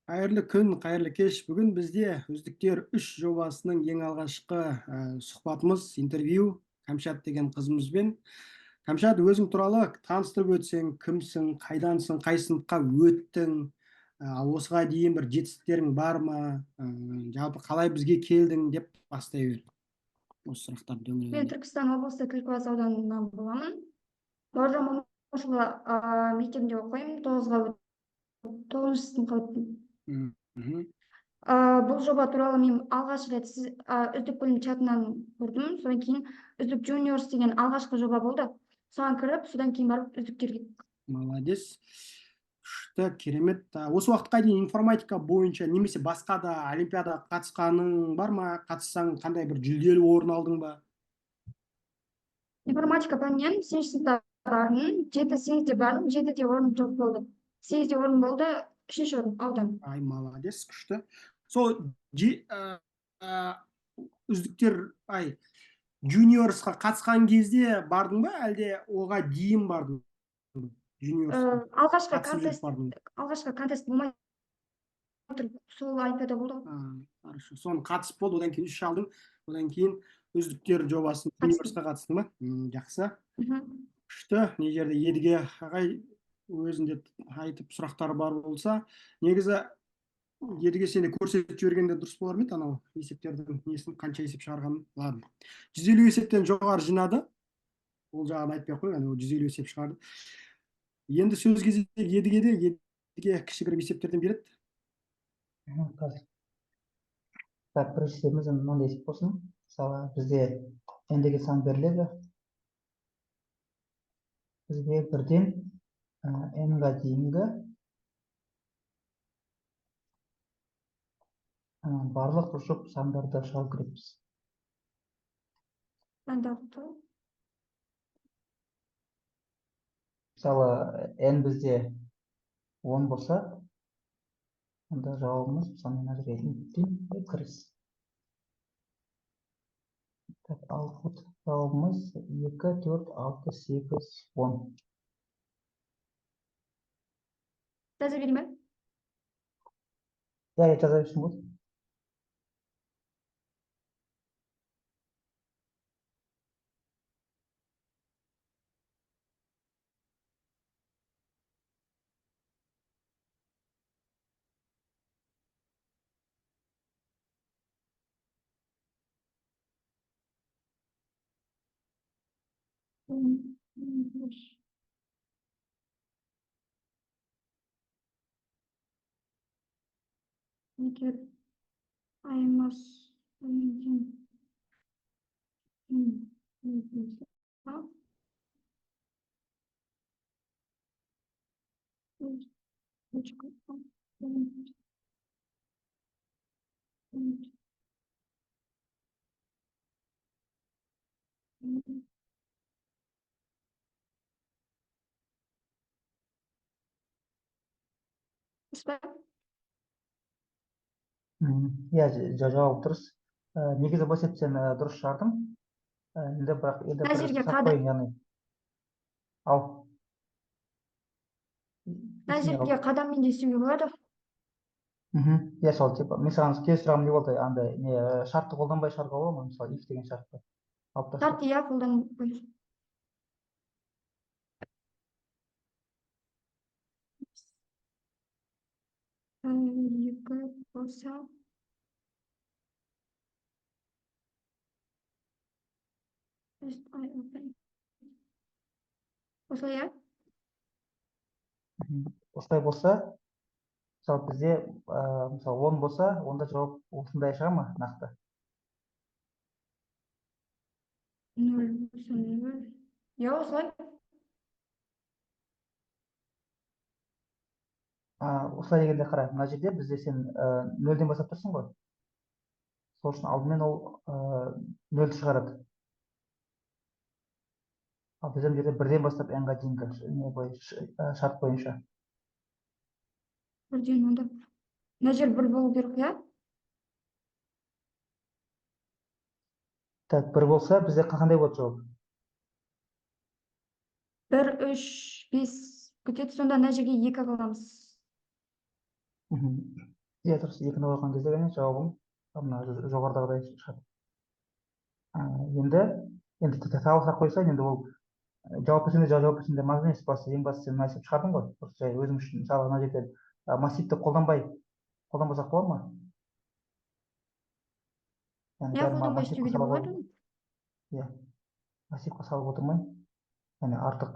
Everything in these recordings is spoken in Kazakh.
Қайырлы күн, қайырлы кеш. Бүгін бізде «Үздіктер 3» жобасының ең алғашқы сұхбатымыз, интервью Кәмшат деген қызымызбен. Кәмшат, өзің туралы таныстырып өтсең, кімсің, қайдансың, қай сыныпқа өттің, осыға дейін бір жетістіктерің бар ма, жалпы қалай бізге келдің деп бастай бер. Осы сұрақтарды Мен дөңгелегенде. Түркістан облысы, Түлкібас ауданынан боламын. Бауыржан Момышұлы мектебінде оқимын, тоғызыншы сыныпқа өттім. Бұл жоба туралы мен алғаш рет сіз «Үздік білім» чатынан көрдім. Содан кейін «Үздік Juniors» деген алғашқы жоба болды. Соған кіріп, содан кейін барып үздіктерге. Молодец. Күшті, керемет. Осы уақытқа дейін информатика бойынша немесе басқа да олимпиадаға қатысқаның бар ма? Қатыссаң, қандай бір жүлделі орын алдың ба? Информатика пәнінен сегізінші сыныпта бардым, жеті, сегізде бардым, жетіде орын жоқ болды. Сегізде орын болды, үшінші орын, аудан. Ай, молодец, күшті. Сол үздіктер, ай, Juniorsқа қатысқан кезде бардың ба, әлде оға дейін бардың ба? Juniorsқа Алғашқы қатысып жүріп контест бардың ба? Алғашқы контест болмай тұрып, сол олимпиада болды ғой. Хорошо. Соны қатысып болды, одан кейін үш алдың, одан кейін «Үздіктер» жобасын Қатыстым. Juniorsқа қатыстың ба? Жақсы. Күшті. Мына жерде Едіге ағай өзінде айтып сұрақтары бар болса, негізі, Едіге, сен де көрсетіп жібергенде дұрыс болар ма еді анау есептердің несін, қанша есеп шығарғанын? Ладно, 150 есептен жоғары жинады, ол жағын айтпай ақ қояйын, ол 150 есеп шығарды. Енді сөз кезегі Едігеде. Едіге кішігірім есептерден береді. Қазір. Так, бірінші есебіміз мынандай есеп болсын. Мысалы, бізде n деген сан беріледі. Бізге бірден n-ға дейінгі барлық жұп сандарды шығару керекпіз. Стандартты. Мысалы, n бізде 10 болса, онда жауабымыз, мысалы, мен мына жерге кіріс. Так, output жауабымыз 2, 4, 6, 8, 10. Жаза берейін ба? Иә, жаза берсең болады. 10, 15. Егер аймас тең болса, точка А, пункт, пункт, дұрыс па? Иә, жауап дұрыс. Негізі бұл есепті сен дұрыс шығардың. Енді бірақ енді Мына бір жерге сұрақ қадам қояйын, яғни. Ал. Мына Есіңе жерге ал. қадаммен де істеуге болады. Иә, сол типа мен саған келесі сұрағым не болды? Андай не шартты қолданбай шығаруға бола ма? Мысалы, if деген шартты алып тастап. Шарт, иә, қолданып. Екі болса, I open. Осылай, иә? Осылай болса, мысалы, бізде мысалы, 10 болса, онда жауап осындай шыға ма нақты? Нөл болса, нөл. Иә, осылай. Осылай дегенде, қара, мына жерде бізде сен нөлден бастап тұрсың ғой. Сол үшін алдымен ол нөлді шығарады. Ал бізде мына жерде бірден бастап n-ға дейінгі не шарт бойынша. Бірден онда. Мына жер бір болу керек, иә? Так, бір болса, бізде қандай болады жауап? Бір, үш, бес кетеді. Сонда мына жерге екі қыламыз. Иә, дұрыс, екіні қойған кезде және жауабың мына жоғарыдағыдай шығады. Енді тағы сұрақ қойсаң, енді ол жауап берсең де, жауап берсең де маңызды емес, басты, ең бастысы сен мына есеп шығардың ғой. Осы жай өзің үшін, мысалы, мына жерде массивті қолданбасақ болады ма? Яғни Иә, бәрін қолданбай массивқа істеуге де салып болады. Иә, массивқа салып отырмай, яғни артық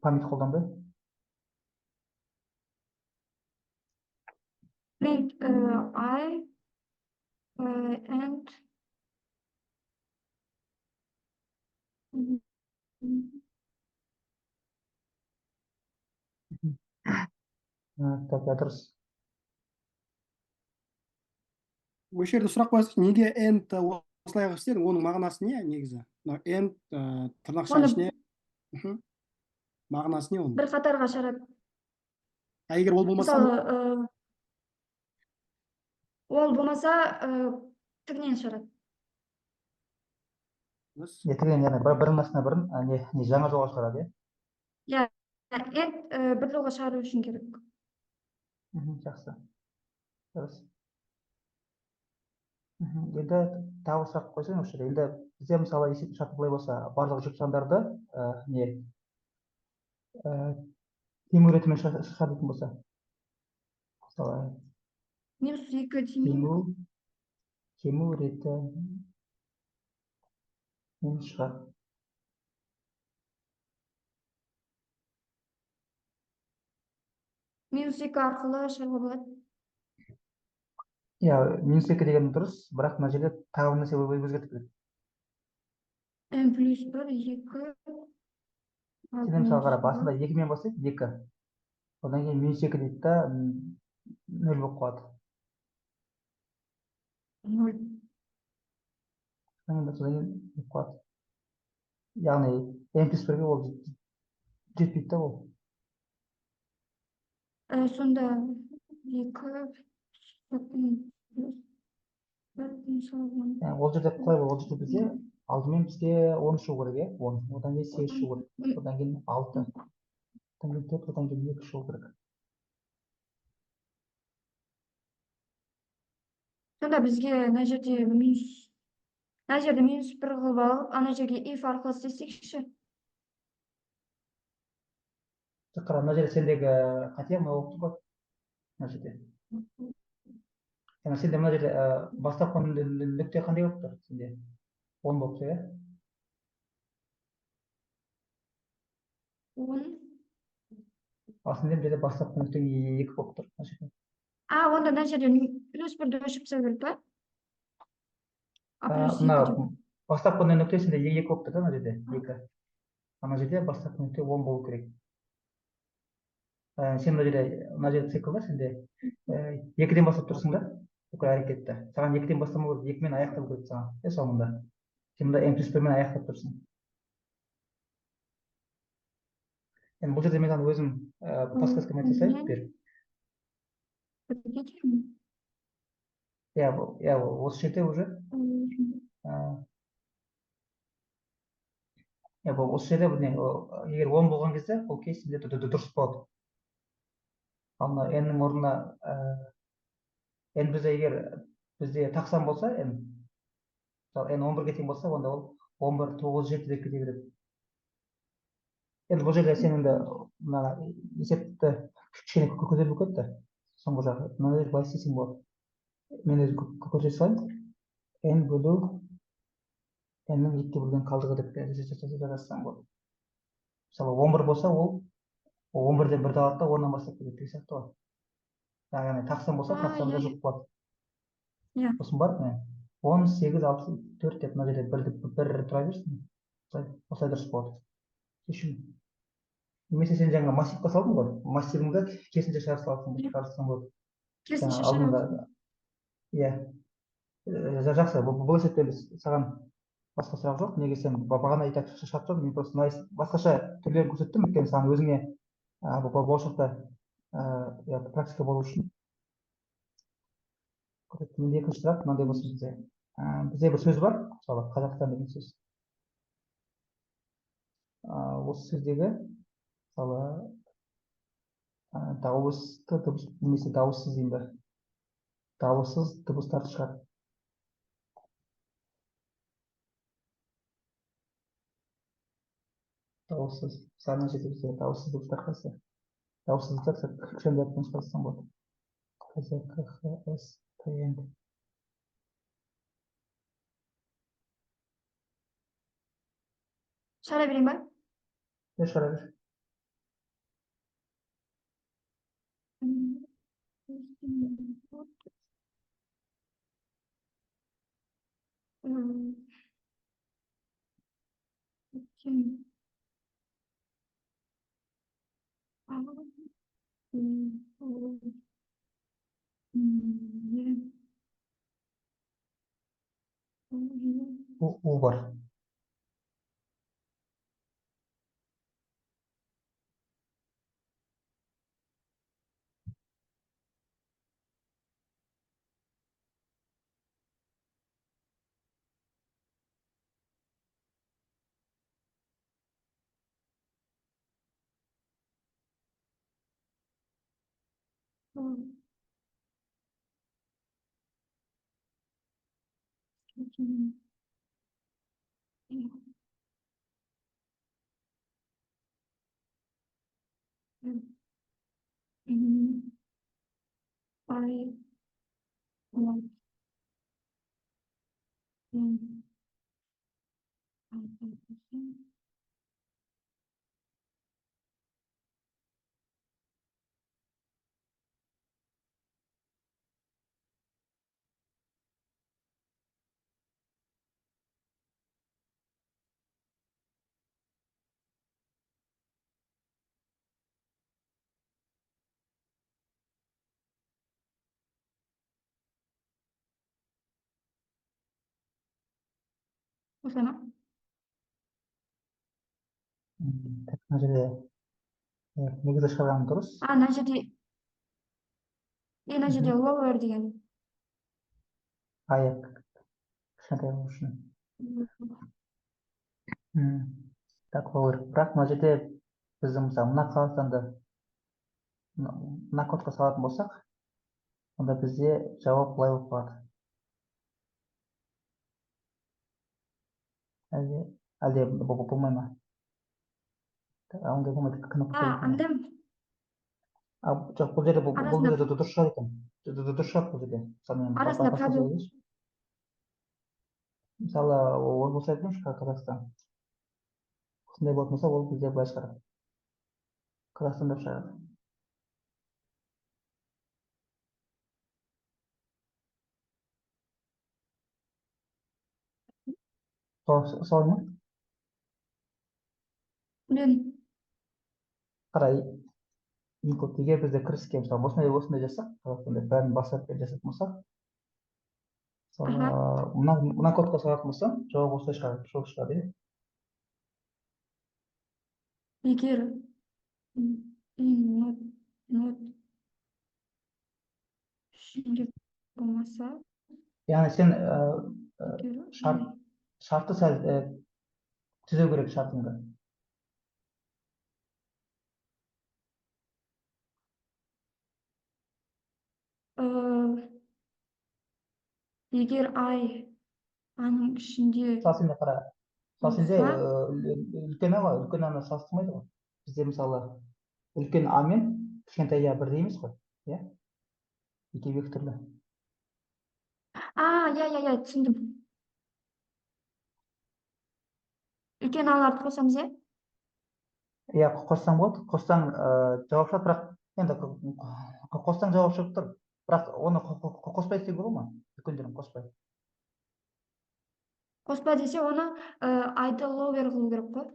память қолданбай. Print I and Так, иә, дұрыс. Осы жерде сұрақ қоясыз, неге and осылай қылып істедің, оның мағынасы не негізі? Мынау and тырнақшаның ішіне. Мағынасы не оның? Бір қатарға шығарады. А егер ол болмаса? Мысалы, ол болмаса, тігінен шығарады. Дұрыс. Иә, тігінен, яғни бірінің астына бірін, не жаңа жолға шығарады, иә? Иә, and бір жолға шығару үшін керек. Жақсы. Дұрыс. Енді тағы сұрақ қойсаң осы жерде. Енді бізде, мысалы, есептің шарты былай болса, барлық жұп сандарды не кему ретімен шығар дейтін болса. Мысалы, Минус екі теңей. Кему ретімен шығар. Минус екі арқылы шығаруға болады. Иә, минус екі деген дұрыс, бірақ мына жерде тағы бір нәрсе өзгертіп керек. М плюс бір, екі. Сен, мысалы, қара, басында екімен бастайды, екі. Одан кейін минус екі дейді да, нөл болып қалады. Нөл. Содан кейін болып қалады. Яғни м плюс бірге ол жетпейді да ол. Сонда екі плюс бір, мысалы, он. Яғни ол жерде қалай болады? Ол жерде бізде алдымен бізге 10 шығу керек, иә? 10. Одан кейін 8 шығу керек. Одан кейін 6. Одан кейін 4, одан кейін 2 шығу керек. Сонда бізге мына жерде минус, мына жерде минус бір қылып алып, ана жерге if арқылы істесекші. Қара, мына жерде сендегі қате мынау болып тұр ғой. Мына жерде. Яғни сенде мына жерде бастапқы нүкте қандай болып тұр сенде? 10 болып тұр, иә? 10. Ал сенде мына жерде бастапқы нүкте 2 болып тұр мына жерде. А, онда мына жерде плюс бірді өшіріп тастау керек па? А, плюс мына екі деп. Бастапқы нүкте сенде 2 болып тұр да мына жерде, 2. Ана жерде бастапқы нүкте 10 болу керек. Сен мына жерде цикл да сенде, 2-ден бастап тұрсың да, бүкіл әрекетті. Саған 2-ден бастамау керек, 2-мен аяқтау керек саған. Иә, соңында. Сен мында м плюс бірмен аяқтап тұрсың. Енді бұл жерде мен саған өзім подсказкамен айта салайын, беріп. Иә, иә, осы жерде уже, иә, бұл осы жерде бұл не, ол, егер 10 болған кезде, бұл кейс сенде дұрыс болады. Ал мына n-нің орнына, n бізде егер бізде тақсан болса, n, мысалы, n 11-ге тең болса, онда ол 11, 9, 7 деп кете береді. Енді бұл жерде сен енді мына есепті кішкене көтеріліп кетті. Соңғы жағы. Мына жерде былай істесең болады. Мен өзім көтере салайын. N бөлу n-нің екіге бөлген қалдығы деп жазсаң болады. Мысалы, 11 болса, ол 11-ден бірді алады да, оннан бастап кетеді деген сияқты ғой. Яғни тақсан болса, тақсанда жоқ болады. Сосын барып, міне, 10, 8, 6, 4 деп мына жерде бір тұра берсін. Осылай дұрыс болады. Шешім. Немесе сен жаңа массивқа салдың ғой, массивіңді керісінше шығарып салсаң, шығарсаң болады. Керісінше Жаңа алдында шығарып. Иә. Жақсы, бұл есепте біз саған басқа сұрақ жоқ. Неге сен бағана и так шығарып тұрдың, мен просто мына басқаша түрлерін көрсеттім, өйткені саған өзіңе, болашақта, иә, практика болу үшін. Көрсеттім. Менде екінші сұрақ мынандай болсын бізде. Бізде бір сөз бар, мысалы, Қазақстан деген сөз. Осы сөздегі, мысалы, дауысты дыбыс немесе дауыссыз деймін бе? Дауыссыз дыбыстарды шығар. Дауыссыз. Мысалы, мына жерде бізде дауыссыз дыбыстар қайсы? Дауыссыз дыбыстар кішкентай әріппен шығарсаң болады. К, З, К, Х, С, Т, Н. Шығара берейін ба? Не, шығара бер. М, А, М, О, М, Е, О, Е. У, У бар. О, М, Е, М, М, I, O, М, А, Т, С. Осылай ма? Так, мына жерде негізі шығарған дұрыс. А, мына жерде, мына жерде lower деген. А, иә, кішкентай болу үшін. Так, lower. Бірақ мына жерде біздің, мысалы, мына Қазақстанды мына кодқа салатын болсақ, онда бізде жауап былай болып қалады. Әлде болмай ма? Ондай болмайды, кнопка А, керек. анда А, жоқ, бұл жерде бұл Арасында жерде дұрыс шығады екен. Дұрыс шығады бұл жерде. Мысалы, мен Арасында басқаша пробел. ойлайыншы. Мысалы, ол болса айтайыншы, Қазақстан. Осындай болатын болса, ол бізде былай шығарады. Қазақстан деп шығарады. Солай ма? Мен Қара, input егер бізде кіріске, мысалы, осындай жасақ, Қазақстан деп бәрін басып жасайтын болсақ, мысалы, мына кодқа салатын болсам, жауап осылай шығады, сол шығады, иә? Егер in not not ішінде болмаса, Яғни сен егер шартты сәл түзеу керек шартыңды. Егер ай аның ішінде Мысалы, сенде қара, мысалы, сенде болса, үлкен А ғой, үлкен аны салыстырмайды ғой. Бізде, мысалы, үлкен А мен кішкентай А бірдей емес қой, иә? Екеуі екі түрлі. А, иә, иә, иә, түсіндім. Үлкен аларды қосамыз, иә? Иә, қоссаң болады, қоссаң, жауап шығады, бірақ енді қоссаң жауап шығып тұр. Бірақ оны қоспай істеуге бола ма? Үлкендерін қоспай. Қоспа десе, оны айды lower қылу керек қой.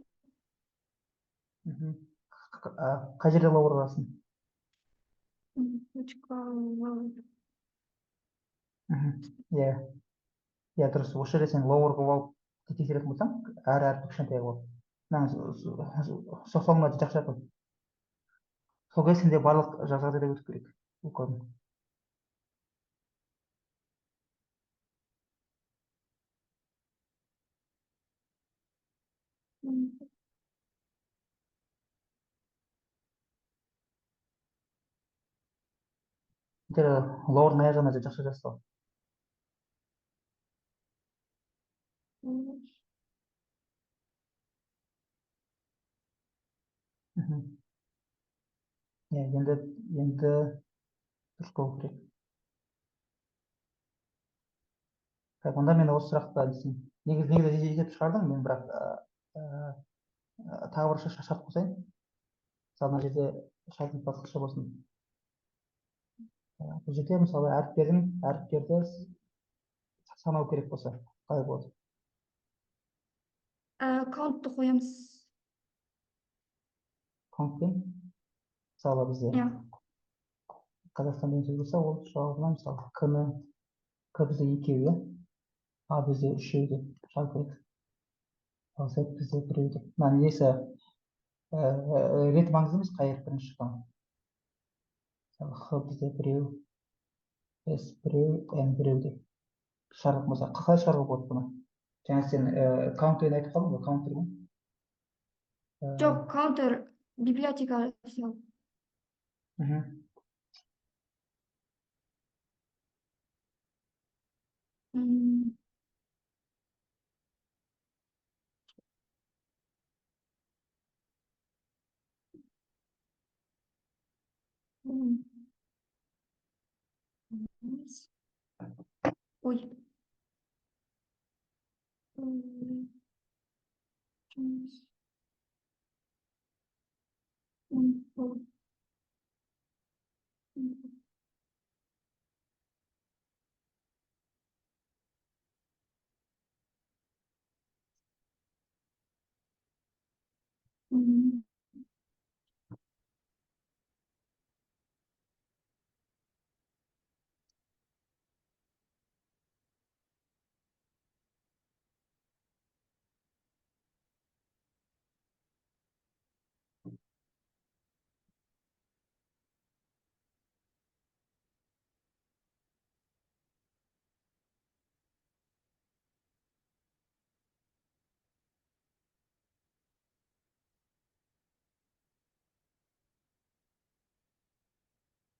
Қай жерде lower қыласың? Точка lower. Иә. Иә, дұрыс. Осы жерде сен lower қылып алып тексеретін болсаң, әр әріпті кішкентай қылып. Мына соңына жақсы қой. Сол кезде сенде барлық жағдайда өту керек. Бұл кодың. Lower-ның аяқ жағына жақша жазсал. Иә, енді дұрыс болу керек. Так, онда мен осы сұрақты десем. Негізі есеп шығардым, мен бірақ тағы бір шарт қосайын. Мысалы, мына жерде шартымыз басқаша болсын. Бұл жерде мысалы әріптерді санау керек болса, қалай болады? Count ты қоямыз. Count пен мысалы бізде Иә. Қазақстан деген сөз болса, ол жауабына мысалы К-ны, К бізде екеу, иә? А бізде үшеу деп шығару керек. Ал Z бізде біреу деп. Мына несі, рет маңызды емес, қай әріп бірінші шыққан. Мысалы, Х бізде біреу, С біреу, Н біреу деп шығаратын болса, қалай шығаруға болады бұны? Жаңа сен counter ін айтып қалдың ғой, counter ма? Жоқ, counter библиотека жасау. Ой. Жұмыс. М, ой. М. М.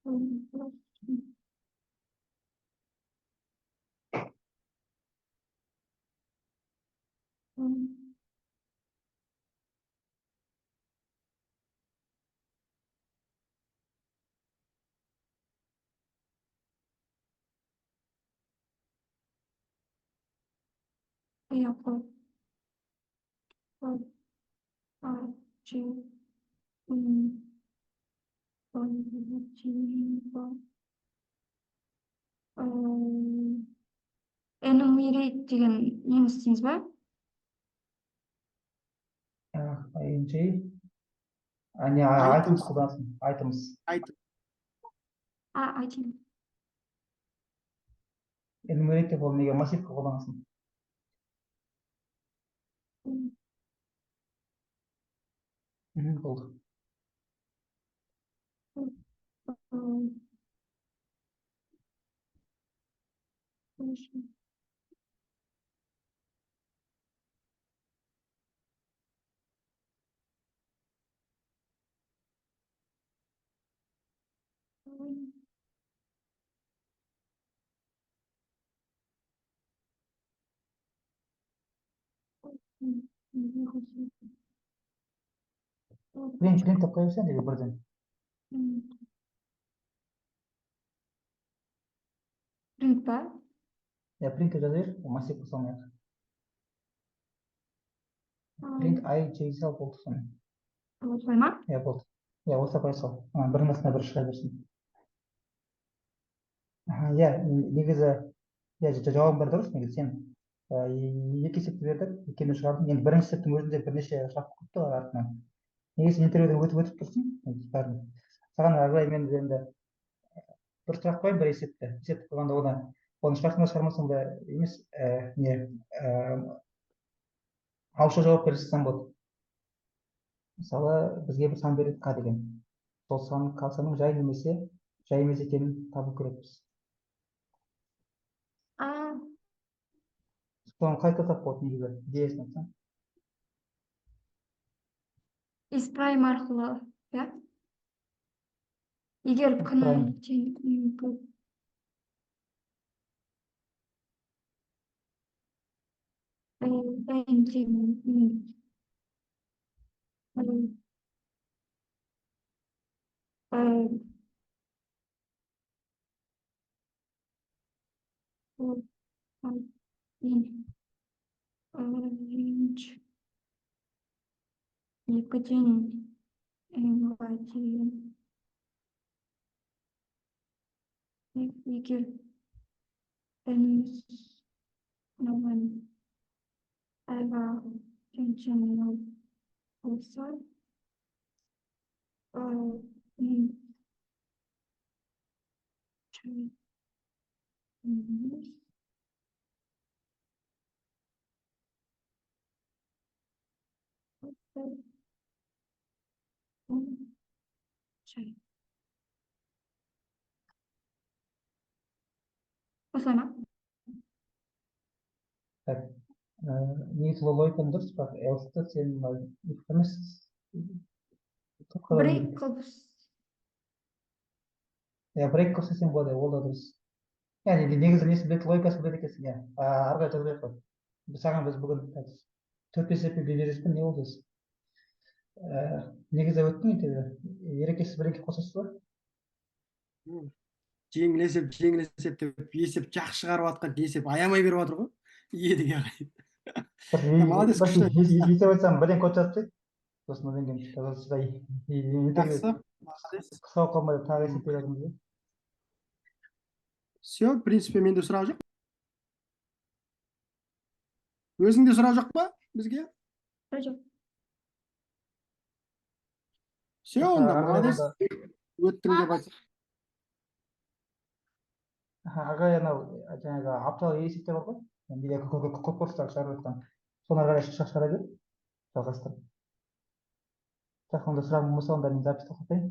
М, м. Иә, қой. Қой. А, Ч, М, П, Ч, П. Enumerate деген нені істейміз ба? Ing. А, не, Items. Items қолданасың. Items. Item. А, item. Enumerate деп ол неге массивке қолданасың? Болды. Хорошо. М, Print деп қоя берсең деге бірден. Print па? Иә, print деп жаза бер, массивке салмай ақ. Print i, j сал, болды сонымен. Осылай ма? Иә, болды. Иә, осылай қоя сал. Ана, бірінің астына бірі шыға берсін. Аха, иә, негізі, иә, жауабың бәрі дұрыс, негізі сен екі есепті бердің, екеуін шығардың. Енді бірінші есептің өзінде бірнеше сұрақ күтті ғой артынан. Негізі интервьюден өтіп тұрсың, негізі бәрін. Саған ары қарай мен енді бір сұрақ қояйын, бір есепті. Есепті қойғанда оны шығарсың да шығармасаң да емес, не, ауызша жауап бере салсаң болады. Мысалы, бізге бір сан береді К деген. Сол сан, К санның жай немесе жай емес екенін табу керекпіз. Соны қалай тапсақ болады негізі, идеясын айтсаң? Is prime арқылы, иә? Егер Is күні prime. тең көп N тең минус for i in range 2-ден n-ға дейін, егер n-іміз нөлден i-ға тең тең нөл болса, n минус чай. Осылай ма? Так, негізі логикаң дұрыс, бірақ else-ті сен мына if емес. Break қылып. Иә, break қылып істесең болады, ол да дұрыс. Яғни негізі несі біледі, логикасын біледі екенсің, иә. Ары қарай жазбай ақ қой. Саған біз бүгін төрт бес есеппен бересіз бе, не болды өзі? Негізі өттің интервью. Ереке, сіз бірдеңе қосасыз ба? Жеңіл есеп, жеңіл есеп деп, есеп жақсы шығарып жатқан, есеп аямай беріп жатыр ғой Едіге ағай. Молодец, күшті. Есеп айтсам, бірден код жазып тастайды. Сосын одан кейін интервью Жақсы, молодец. қысқа болып қалмай деп тағы есеп беріп жатырмыз иә. Все, в принципе, менде сұрақ жоқ. Өзіңде сұрақ жоқ па бізге? Жоқ. Все, онда Ары қарай молодец. Онда Өттің деп айтсақ. Ары қарай анау жаңағы апталық есептер бар ғой, неде көп курстар шығарып жатқан, соны ары қарай шығара бер, жалғастырып. Так, онда сұрағың болмаса, онда мен запись тоқтатайын.